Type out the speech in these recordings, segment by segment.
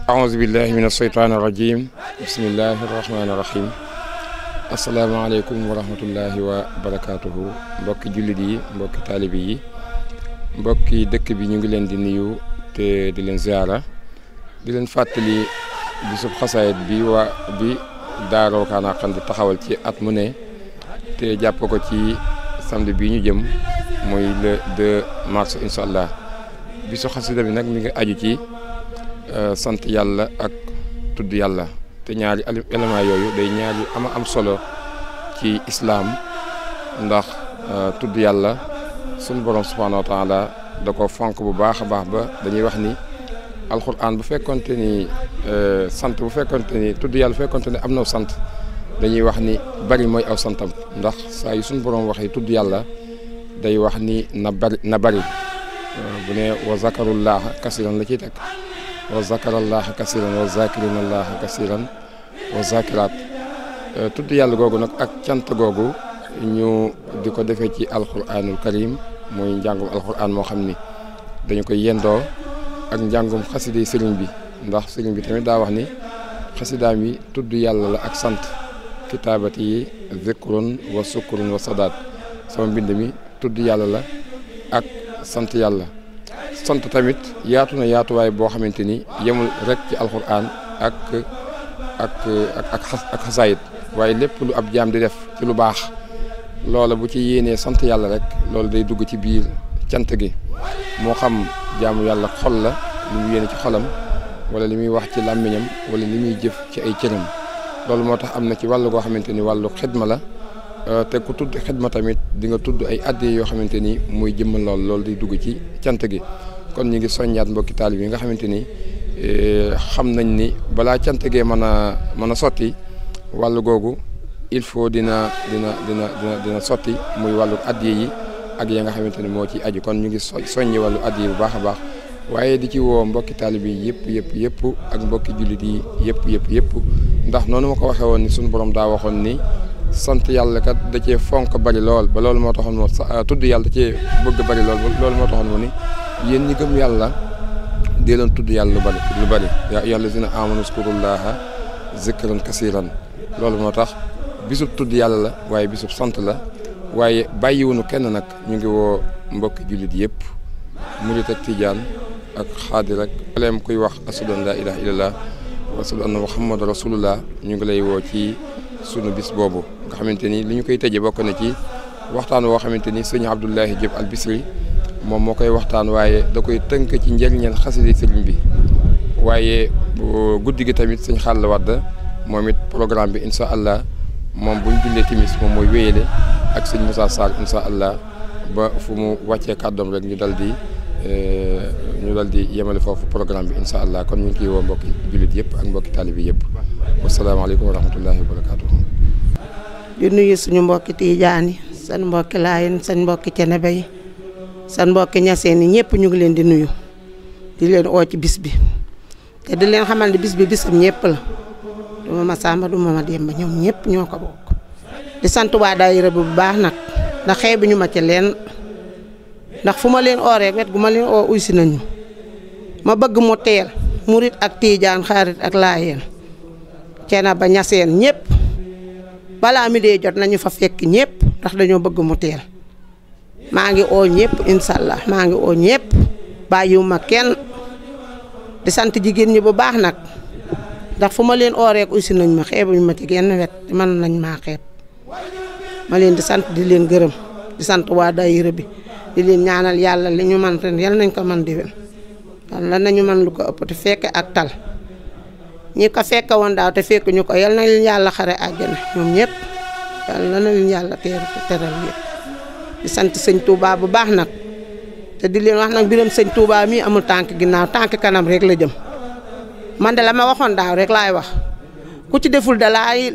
أعوذ بالله من الشيطان الرجيم بسم الله الرحمن الرحيم السلام عليكم ورحمة الله وبركاته mbokki jullit yi mbokki taalibe yi mbokki dëkk bi ñu ngi leen di nuyu te di leen ziara di leen fàttali bisub xasaayid bi bi daara Wakana Haqqan di taxawal ci at mu ne te jàpp ko ci samedi bi ñu jëm muy le 2 mars incha allah bisu xasida bi nag mi ngi aju ci sant yàlla ak tudd yàlla te ñaari élément yooyu day ñaari am solo ci islaam ndax tudd yàlla sunu borom subhaanahu wa taala da ko fonk bu baax a baax ba dañuy wax ni alxuraan bu fekkonte ni sant bu fekkonte ni tudd yàlla bu fekkonte ni am na sant dañuy wax ni bari mooy aw santam ndax saa yu sunu borom waxee tudd yàlla day wax ni na bari bu ne wa zakarullaha kasiran la ciy teg wa zakarallaha kasiran wa zakirinallaha kasiran wa zakirat tudd yàlla googu nag ak cant googu ñu di ko defee ci alquranul karim muy njàngum alquran moo xam ni dañu koy yendoo ak njàngum xasida sëriñ bi ndax sëriñ bi tamit daa wax ni xasidaam yi tudd yàlla la ak sant kitaabati yi zikrun wa sukurun wa sadaat sama mbind mi tudd yàlla la ak sant yàlla sant tamit yaatu na yaatuwaay boo xamante ni yemul rek ci alxuraan ak xasaayit waaye lépp lu ab jaam di def ci lu baax loola bu ci yéenee sant yàlla rek loolu day dugg ci biir cant gi moo xam jaamu yàlla xol la li mu yéene ci xolam wala li muy wax ci làmmiñam wala li muy jëf ci ay cëram loolu moo tax am na ci wàllu goo xamante ni wàllu xidma la te ku tudd xidma tamit di nga tudd ay addiya yoo xamante ni muy jëmmal loolu day dugg ci cant gi kon ñu ngi soññaat mbokki taalib yi nga xamante ni xam nañ ni balaa cant gee mën a sotti wàllu googu il faut dina sotti muy wàllu addiya yi ak ya nga xamante ni moo ci aju kon ñu ngi soññi wàllu addiya bu baax a baax waaye di ci woo mbokki taalib yi yëpp ak mbokki jullit yi yëpp ndax noonu ma ko waxee woon ni suñu borom daa waxoon ni sant yàlla kat da cee fonk bari lool ba loolu moo taxoon moo tudd yàlla da cee bëgg bari lool ba loolu moo taxoon moo ni yéen ñi gëm yàlla dee leen tudd yàlla lu bari yaa ayyuhal lazina amanu zkurullaha zikran kasiran loolu moo tax bisub tudd yàlla la waaye bisub sant la waaye bàyyiwunu kenn nag ñu ngi woo mbokki jullit yëpp murit ak tijaan ak xaadir ak aleem kuy wax ashhadu an laa ilaaha illallah wa ashhadu anna muhammadan rasulullah ñu ngi lay woo ci sunu bis boobu nga xamante ni li ñu koy tëjee bokk na ci waxtaan woo xamante ni sëñ Abdoulahi Diop al Bisri moom moo koy waxtaan waaye da koy tënk ci njëriñal xasida sëriñ bi waaye guddi gi tamit sëñ Xalla Wade moom it programme bi incha allah moom bu ñu jullee timis moom mooy wéyale ak sëñ Moussa Sarr incha allah ba fu mu wàccee kàddoom rek ñu dal di yemale foofu programme bi incha allah kon ñu ngi ciy woo mbokki jullit yëpp ak mbokki taalibi yëpp wasalaamaaleykum wa rahmatullahi wa barakaatuhu. di nuyu suñu mbokki tiijaan yi seen mbokki laayen seen mbokki cenebe yi seen mbokki ñaseen yi ñëpp ñu ngi leen di nuyu di leen oo ci bis bi te di leen xamal ne bis bi bisam ñëpp la du ma Samba du ma Demba ñoom ñëpp ñoo ko bokk di sant waa daayira bi bu baax nag ndax xeebu ñu ma ci leen ndax fu ma leen ooree wet gu ma leen oo uysi nañu ma bëgg mu teel murit ak tiijaan xaarit ak laayeen ceena ba ñaseen ñëpp balaa mi dee jot nañu fa fekk ñëpp ndax dañoo bëgg mu teel maa ngi oo ñëpp incha allah maa ngi oo ñëpp bàyyiwuma kenn di sant jigéen ñi bu baax nag ndax fu ma leen ooree uysi nañ ma xeebuñu ma ci genn wet mën nañ maa xeeb ma leen di sant di leen gërëm di sant waa daayira bi di leen ñaanal yàlla li ñu man ren yal nañ ko man di wen yàlla nañu man lu ko ëpp te fekke ak tal ñi ko fekke woon daaw te fekk ñu ko yal na leen yàlla xare àjjana ñoom ñëpp yàlla na leen yàlla teral yëpp di sant sëñ Touba bu baax nag te di leen wax nag mbiram sëñ Touba mii amul tànk ginnaaw tànk kanam rek la jëm man de la ma waxoon daaw rek laay wax ku ci deful de laay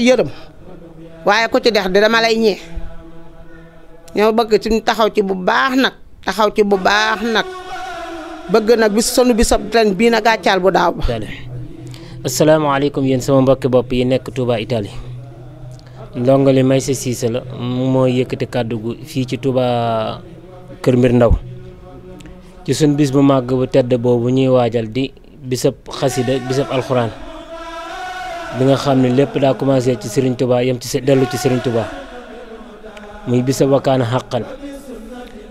yërëm waaye ku ci dex de dama lay ñee ñoo bëgg ci taxaw ci bu baax nag bëgg nag bis sunu bisab ren bii na gàccaal bu daaw ba asalaamaaleykum yéen sama mbokki bopp yi nekk Touba Italie ndongali Maysa Cissé la mooy yëkkati kàddu gu fii ci Touba Kër Mbir Ndaw ci suñ bis bu màgg bu tedd boobu ñuy waajal di bisab xasida bisab alxuraan bi nga xam ne lépp daa commencé ci Serigne Touba yem ci dellu ci Serigne Touba muy bisab Wakana Haqqan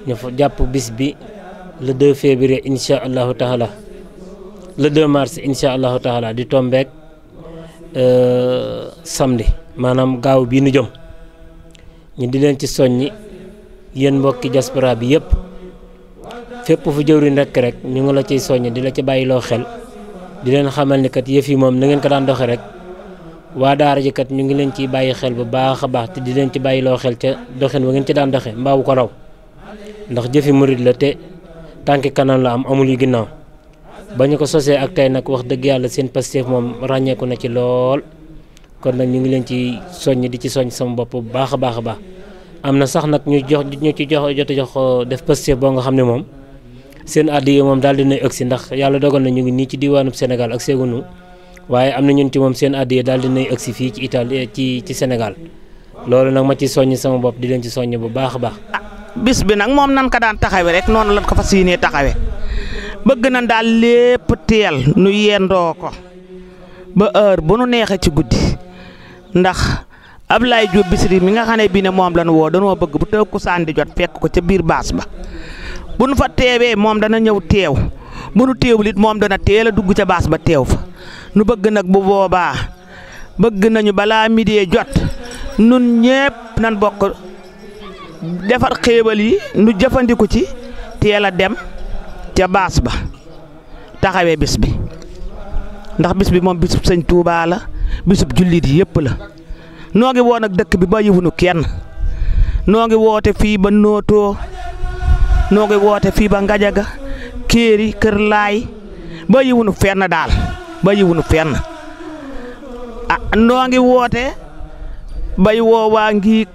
ñu fa jàpp bis bi le 2 février incha allahu taala le 2 mars incha allahu taala di tombeek samedi maanaam gaaw bii nu jëm ñu di leen ci soññi yéen mbokki diaspora bi yëpp fépp fu jëwriñ rek ñu ngi la ciy soññ di la ci bàyyiloo xel di leen xamal ni kat yëf yi moom na ngeen ko daan doxe rek waa daara ji kat ñu ngi leen ciy bàyyi xel bu baax a baax te di leen ci bàyyiloo xel ca doxin wa ngeen ci daan doxe mbaawu ko raw ndax jëfi murid la te tànki kanam la am amul yu ginnaaw ba ñu ko sosee ak tey nag wax dëgg yàlla seen Pastef moom ràññeeku na ci lool kon nag ñu ngi leen ci soññ di ci soññ sama bopp bu baax a baax a baax am na sax nag ñu ci jox def Pastef boo nga xam ne moom seen addi yi moom daal dina ëgsi ndax yàlla dogal na ñu ngi nii ci diwaanub Sénégal ak seegunu waaye am na ñun ci moom seen addi yi daal dina ëgsi fii ci Italie ci Sénégal loolu nag ma ci soññ sama bopp di leen ci soññ bu baax a baax. bis bi nag moom nan ko daan taxawee rek noonu lañ ko fas yéenee taxawee bëgg nañ daal lépp teel nu yendoo ko ba heure bu nu neexee ci guddi ndax Ablaye Diop Bichri mi nga xam ne bii ne moom lañ woo danoo bëgg bu tëkku sànni jot fekk ko ca biir baas ba bu nu fa teewee moom dana ñëw teew bu nu teewul it moom dana teel a dugg ca baas ba teew fa nu bëgg nag bu boobaa bëgg nañu balaa midee jot nun ñépp nan bokk defar xéebal yi nu jëfandiku ci teel a dem ca baas ba taxawee bis bi ndax bis bi moom bisub sëñ Touba la bisub jullit yi yëpp la noo ngi woon ak dëkk bi ba yiwunu kenn noo ngi woote fii ba Noto noo ngi woote fii ba Ngajaga Kéeri Kër Laay ba yiwunu fenn daal ba yiwunu fenn noo ngi woote bay woo waa Ngiig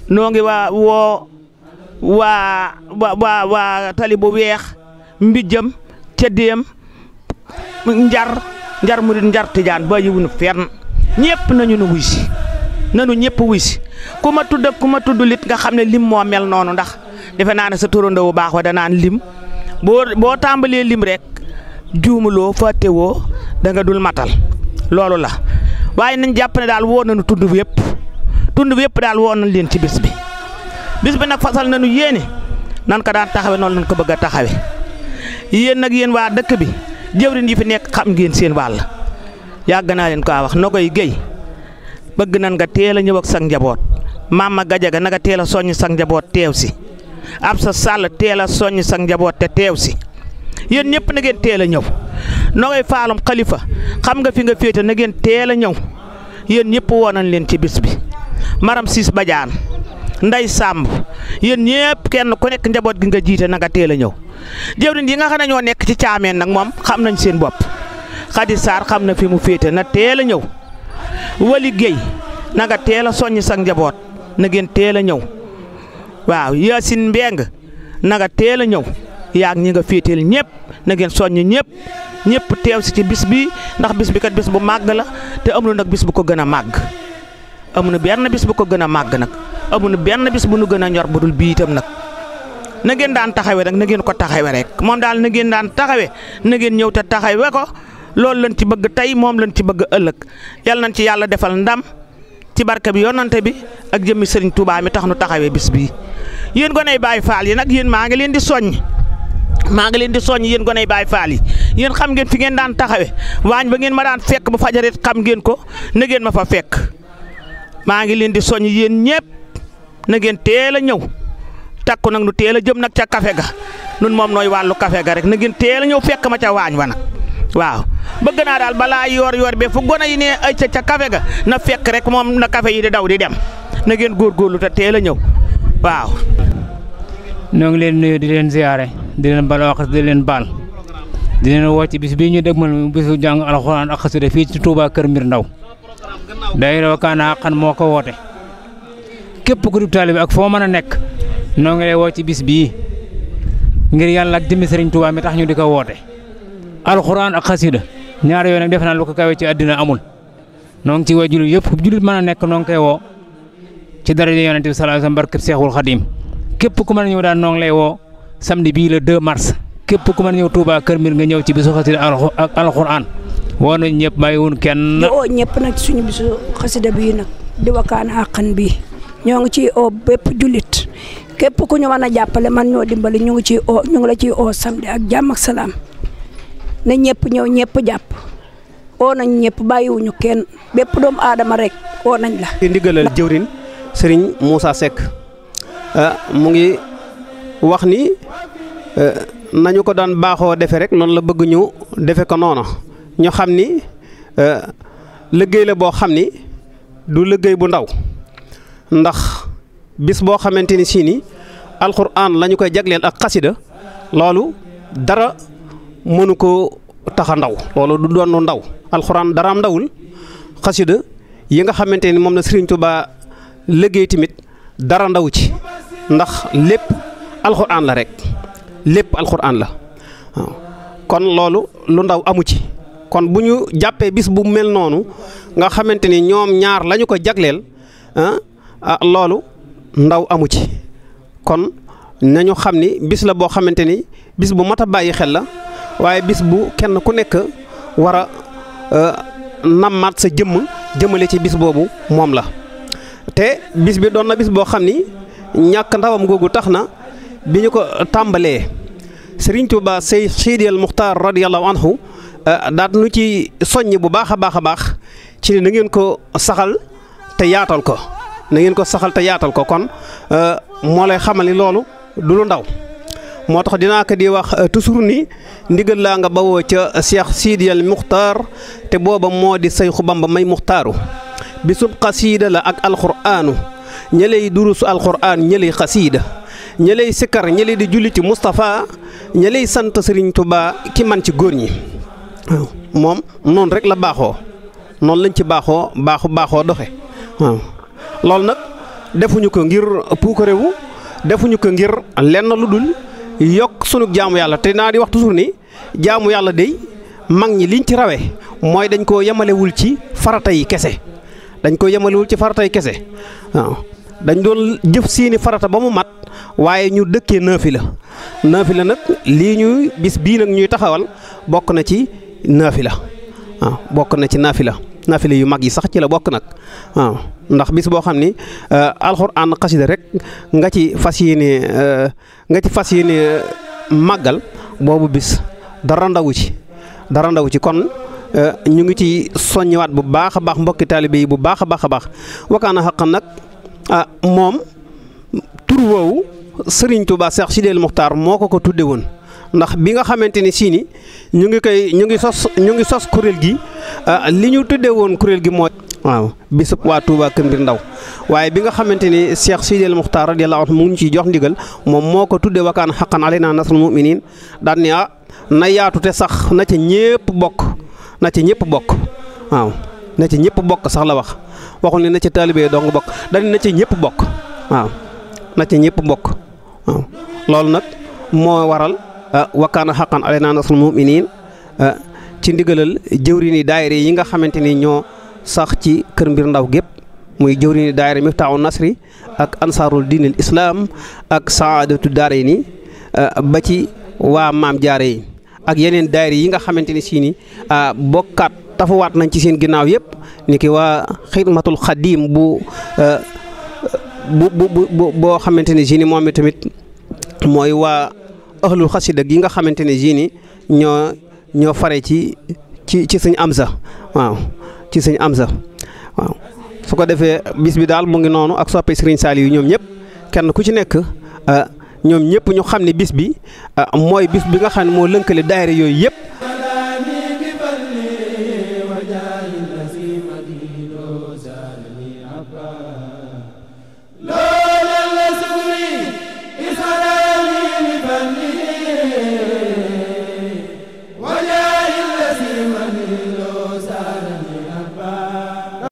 noo ngi waa tali bu weex mbijjam cëddeem njar murit njar tijaan ba yiwunu fenn ñëpp nañu nu wuy si nanu ñëpp wuy si ku ma tudd ak ku ma tudd lit nga xam ne lim moo mel noonu ndax defe naa ne sa turandoo bu baax wa danaan lim boo tàmbalee lim rek juumuloo fàttewoo da nga dul matal loolu la waaye nañ jàpp ne daal woo nañu tund bi yëpp daal woo nañ leen ci bis bi nag fasal nañu yéene nan ko daan taxawe noonu lañ ko bëgg a taxawe yéen nag yéen waa dëkk bi jëwriñ yi fi nekk xam ngeen seen wàll yàgg naa leen ko wax Nogoy Guèye bëgg nan nga teel a ñëw ak sa njaboot Mama Gadiaga na nga teel a soññ sa njaboot teew si Absa Sall teel a soññ sa njaboot te teew si yéen ñëpp na ngeen teel a ñëw Nogoy Faalum Khalifa xam nga fi nga féete na ngeen teel a ñëw yéen ñëpp woo nañ leen ci bis bi Maram Siis Badiane Nday Samb yéen ñëpp kenn ku nekk njaboot gi nga jiite na nga teel a ñëw jëwriñ yi nga xam ne ñoo nekk ci caameen nag moom xam nañ seen bopp Khady Sarr xam na fi mu féete na teel a ñëw Wali Guèye na nga teel a soññ sa njaboot na ngeen teel a ñëw waaw Yacine Mbeng na nga teel a ñëw yaag ñi nga féeteel ñëpp na ngeen soññ ñëpp teew si ci bis bi ndax bis bi kat bis bu màgg la te amul nag bis bu ko gën a màgg amuñu benn bis bu ko gën a màgg nag amuñu benn bis bu nu gën a ñor bu dul bii itam nag na ngeen daan taxawe rek na ngeen ko taxawe rek moom daal na ngeen daan taxawe na ngeen ñëw te taxawe ko loolu lañ ci bëgg tey moom lañ ci bëgg ëllëg yal nañ ci yàlla defal ndam ci barke bi yonante bi ak jëmmi Serigne Touba mi tax nu taxawee bis bii yéen goney Baay Faal yi nag yéen maa ngi leen di soññ yéen goney Baay Faal yi yéen xam ngeen fi ngeen daan taxawe waañ ba ngeen ma daan fekk ba fajarit xam ngeen ko na ngeen ma fa fekk maa ngi leen di soññ yéen ñëpp na ngeen teel a ñëw takku nag nu teel a jëm nag ca kafe ga nun moom nooy wàllu kafe ga rek na ngeen teel a ñëw fekk ma ca waañ wa nag waaw bëgg naa daal balaa yoor be fu gone yi ne ay ca kafe ga na fekk rek moom na kafe yi di daw di dem na ngeen góorgóorlu te teel a ñëw waaw. ñoo ngi leen nuyu di leen ziyaare di leen bal wax di leen baal di leen woo ci bis bii ñu dëgmal bisu jàng alxuraan ak xasida fii ci Touba Kër Mbir Ndaw daayira Wakana Haqqan moo ko woote képp ku di taalibe ak foo mën a nekk noo ngi lay woo ci bis bii ngir yàlla ak jëmmi Sëriñ Touba mi tax ñu di ko woote alxuraan ak xasida ñaar yooyu nag defe naa lu ko kawe ci àddina amul noo ngi ci woo jullit yëpp jullit mën a nekk noo ngi koy woo ci daraja Yonent bi sallallahu alayhi wasallam barkeb Seexul Xadim képp ku mën a ñëw daal noo ngi lay woo samedi bii le 2 mars képp ku mën a ñëw Touba Kër Mbir nga ñëw ci bisu xasida ak alxuraan woo nañ ñëpp bàyyiwun kenn. di oo ñëpp nag suñu bisu xasida bii nag di Wakana Haqqan bii ñoo ngi ciy oo bépp jullit képp ku ñu mën a jàppale man ñoo dimbali ñu ngi la ciy oo samedi ak jàmm ak salaam na ñëpp ñëw ñëpp jàpp oo nañ ñëpp bàyyiwuñu kenn bépp doomu aadama rek oo nañ la. ci ndigalal jëwrin Serigne Moussa Seck mu ngi wax ni nañu ko daan baaxoo defe rek noonu la bëgg ñu defe ko noonu ñu xam ni liggéey la boo xam ni du liggéey bu ndaw ndax bis boo xamante ni si ni alxuraan la ñu koy jagleel ak xasida loolu dara mënu ko tax a ndaw loolu du doon lu ndaw alxuraan dara am ndawul xasida yi nga xamante ni moom la Serigne Touba liggéey tamit dara ndaw ci ndax lépp alxuraan la rek lépp alxuraan la waaw kon loolu lu ndaw amu ci kon bu ñu jàppee bis bu mel noonu nga xamante ni ñoom ñaar lañu ko jagleel loolu ndaw amu ci kon nañu xam ni bis la boo xamante ni bis bu mat a bàyyi xel la waaye bis bu kenn ku nekk war a nammaat sa jëmale ci bis boobu moom la te bis bi doon na bis boo xam ni ñàkk ndawam googu tax na bi ñu ko tàmbalee Serigne Touba Seydi al Muxtaar radiyallahu anhu daat nu ci soññ bu baax a baax ci na ngeen ko saxal te yaatal ko na ngeen ko saxal te yaatal ko kon moo lay xamal ni loolu du lu ndaw moo tax dinaa ko di wax toujours ni ndigal laa nga bawoo ca Cheikh Sidi al Muxtaar te booba moo di Seexu Bamba may Muxtaaru bisub xasiida la ak alxuraanu ñëlay durusu alxuraan ñëlay xasiida ñëlay sikkar ñëlay di julli ci Moustapha ñëlay sant Serigne Touba ki man ci góor ñi waaw moom noonu rek la baaxoo noonu lañ ci baaxoo doxe waaw loolu nag defuñu ko ngir puukarewu defuñu ko ngir lenn lu dul yokk sunu jaamu yàlla te naa di wax toujours ni jaamu yàlla day mag ñi liñ ci rawe mooy dañ koo yemalewul ci farata yi kese waaw dañ doon jëf seeni farata ba mu mat waaye ñu dëkkee naafila nag lii ñuy bis bii nag ñuy taxawal bokk na ci naafila waaw bokk na ci naafila yu mag yi sax ci la bokk nag waaw ndax bis boo xam ni alxuraan xasida rek nga ci fas yéene màggal boobu bis dara ndawu ci kon ñu ngi ci soññiwaat bu baax a baax mbokki taalibe yi bu baax a baax Wakana Haqqan nag moom tur woowu Serigne Touba Cheikh Sidi El Muxtaar moo ko tudde woon ndax bi nga xamante ni siini ñu ngi sos kuréel gi li ñu tudde woon kuréel gi mooy waaw bisub waa Touba Kër Mbir Ndaw waaye bi nga xamante ni Cheikh Sidi El Muxtaar radiyallahu anhu mu ngi ciy jox ndigal moom moo ko tudde Wakana Haqqan alaynaa nasrul mu'miniin daan ni na yaatu te sax na ca ñépp bokk waaw na ca ñëpp bokk sax la waxul ne na ca taalibe dong bokk dañ na ca ñëpp bokk waaw na ca ñëpp bokk waaw loolu nag moo waral Wakana Haqqan alaynaa nasrul mu'miniin ci ndigalal jëwriñi daayira yi nga xamante ni ñoo sax ci Kër Mbir Ndaw gépp muy jëwriñi daayira Miftaahun Nasri ak ansaarul diinil islaam ak saadatu daarayni ba ci waa Maam Jaara yi ak yeneen daayira yi nga xamante ni si ni bokkaat tafawaat nañ ci seen ginnaaw yëpp ni ki waa xidmatul xadiim boo xamante ni si ni moom tamit mooy waa ahlul xasida gi nga xamante ne si ni ñoo fare ci sëñ Amsa waaw ci sëñ Amsa waaw su ko defee bis bi daal mu ngi noonu ak soppe Serigne Saliou yi ñoom ñëpp kenn ku ci nekk ñoom ñëpp ñu xam ne bis bi mooy bis bi nga xam ne moo lënkale daayira yooyu yëpp